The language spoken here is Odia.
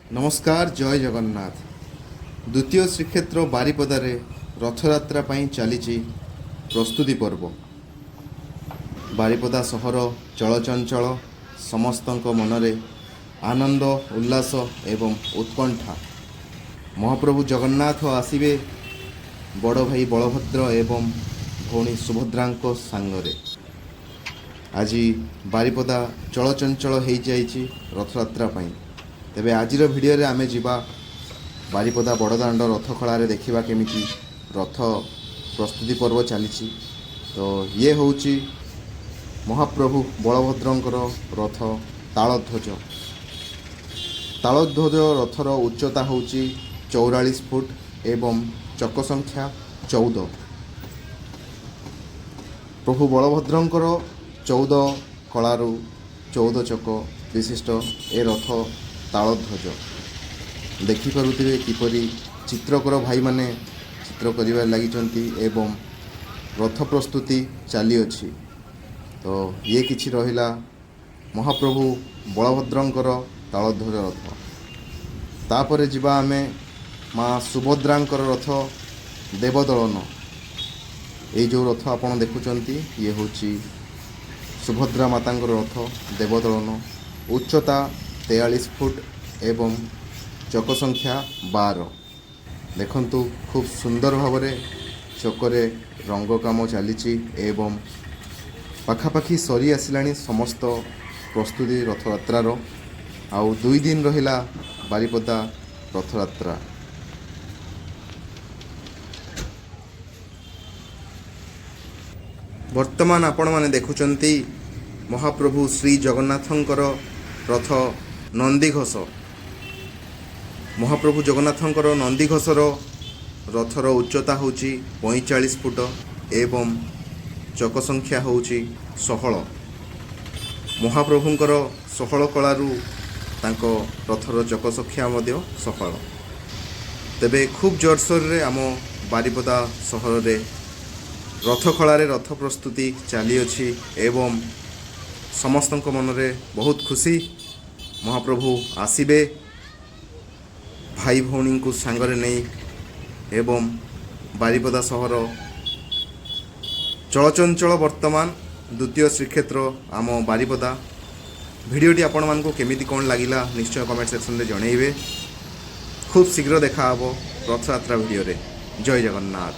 ନମସ୍କାର, ଜୟ ଜଗନ୍ନାଥ। ଦ୍ୱିତୀୟ ଶ୍ରୀକ୍ଷେତ୍ର ବାରିପଦାରେ ରଥଯାତ୍ରା ପାଇଁ ଚାଲିଛି ପ୍ରସ୍ତୁତି ପର୍ବ। ବାରିପଦା ସହର ଚଳଚଞ୍ଚଳ। ସମସ୍ତଙ୍କ ମନରେ ଆନନ୍ଦ, ଉଲ୍ଲାସ ଏବଂ ଉତ୍କଣ୍ଠା। ମହାପ୍ରଭୁ ଜଗନ୍ନାଥ ଆସିବେ ବଡ଼ ଭାଇ ବଳଭଦ୍ର ଏବଂ ଭଉଣୀ ସୁଭଦ୍ରାଙ୍କ ସାଙ୍ଗରେ। ଆଜି ବାରିପଦା ଚଳଚଞ୍ଚଳ ହେଇଯାଇଛି ରଥଯାତ୍ରା ପାଇଁ। ତେବେ ଆଜିର ଭିଡ଼ିଓରେ ଆମେ ଯିବା ବାରିପଦା ବଡ଼ଦାଣ୍ଡ ରଥଖଳାରେ, ଦେଖିବା କେମିତି ରଥ ପ୍ରସ୍ତୁତି ପର୍ବ ଚାଲିଛି। ତ ଇଏ ହେଉଛି ମହାପ୍ରଭୁ ବଳଭଦ୍ରଙ୍କର ରଥ ତାଳଧ୍ୱଜ। ତାଳଧ୍ୱଜ ରଥର ଉଚ୍ଚତା ହେଉଛି 44 ଫୁଟ ଏବଂ ଚକ ସଂଖ୍ୟା 14। ପ୍ରଭୁ ବଳଭଦ୍ରଙ୍କର 14 କଳାରୁ 14 ଚକ ବିଶିଷ୍ଟ ଏ ରଥ ତାଳଧ୍ୱଜ। ଦେଖିପାରୁଥିବେ କିପରି ଚିତ୍ରକର ଭାଇମାନେ ଚିତ୍ର କରିବାରେ ଲାଗିଛନ୍ତି ଏବଂ ରଥ ପ୍ରସ୍ତୁତି ଚାଲିଅଛି। ତ ଇଏ କିଛି ରହିଲା ମହାପ୍ରଭୁ ବଳଭଦ୍ରଙ୍କର ତାଳଧ୍ୱଜ ରଥ। ତାପରେ ଯିବା ଆମେ ମା ସୁଭଦ୍ରାଙ୍କର ରଥ ଦେବଦଳନ। ଏଇ ଯେଉଁ ରଥ ଆପଣ ଦେଖୁଛନ୍ତି, ଇଏ ହେଉଛି ସୁଭଦ୍ରା ମାତାଙ୍କର ରଥ ଦେବଦଳନ। ଉଚ୍ଚତା 43 ଫୁଟ ଏବଂ ଚକ ସଂଖ୍ୟା 12। ଦେଖନ୍ତୁ, ଖୁବ୍ ସୁନ୍ଦର ଭାବରେ ଚକରେ ରଙ୍ଗ କାମ ଚାଲିଛି ଏବଂ ପାଖାପାଖି ସରି ଆସିଲାଣି ସମସ୍ତ ପ୍ରସ୍ତୁତି ରଥଯାତ୍ରାର। ଆଉ 2 ଦିନ ରହିଲା ବାରିପଦା ରଥଯାତ୍ରା। ବର୍ତ୍ତମାନ ଆପଣମାନେ ଦେଖୁଛନ୍ତି ମହାପ୍ରଭୁ ଶ୍ରୀ ଜଗନ୍ନାଥଙ୍କର ରଥ ନନ୍ଦିଘୋଷ। ମହାପ୍ରଭୁ ଜଗନ୍ନାଥଙ୍କର ନନ୍ଦିଘୋଷର ରଥର ଉଚ୍ଚତା ହେଉଛି 45 ଫୁଟ ଏବଂ ଚକ ସଂଖ୍ୟା ହେଉଛି 16। ମହାପ୍ରଭୁଙ୍କର 16 କଳାରୁ ତାଙ୍କ ରଥର ଚକ ସଂଖ୍ୟା ମଧ୍ୟ 16। ତେବେ ଖୁବ୍ ଜୋରସୋରରେ ଆମ ବାରିପଦା ସହରରେ ରଥଖଳାରେ ରଥ ପ୍ରସ୍ତୁତି ଚାଲିଅଛି ଏବଂ ସମସ୍ତଙ୍କ ମନରେ ବହୁତ ଖୁସି। ମହାପ୍ରଭୁ ଆସିବେ ଭାଇ ଭଉଣୀଙ୍କୁ ସାଙ୍ଗରେ ନେଇ ଏବଂ ବାରିପଦା ସହର ଚଳଚଞ୍ଚଳ ବର୍ତ୍ତମାନ। ଦ୍ୱିତୀୟ ଶ୍ରୀକ୍ଷେତ୍ର ଆମ ବାରିପଦା। ଭିଡ଼ିଓଟି ଆପଣମାନଙ୍କୁ କେମିତି କ'ଣ ଲାଗିଲା, ନିଶ୍ଚୟ କମେଣ୍ଟ ସେକ୍ସନରେ ଜଣାଇବେ। ଖୁବ୍ ଶୀଘ୍ର ଦେଖା ହେବ ରଥଯାତ୍ରା ଭିଡ଼ିଓରେ। ଜୟ ଜଗନ୍ନାଥ।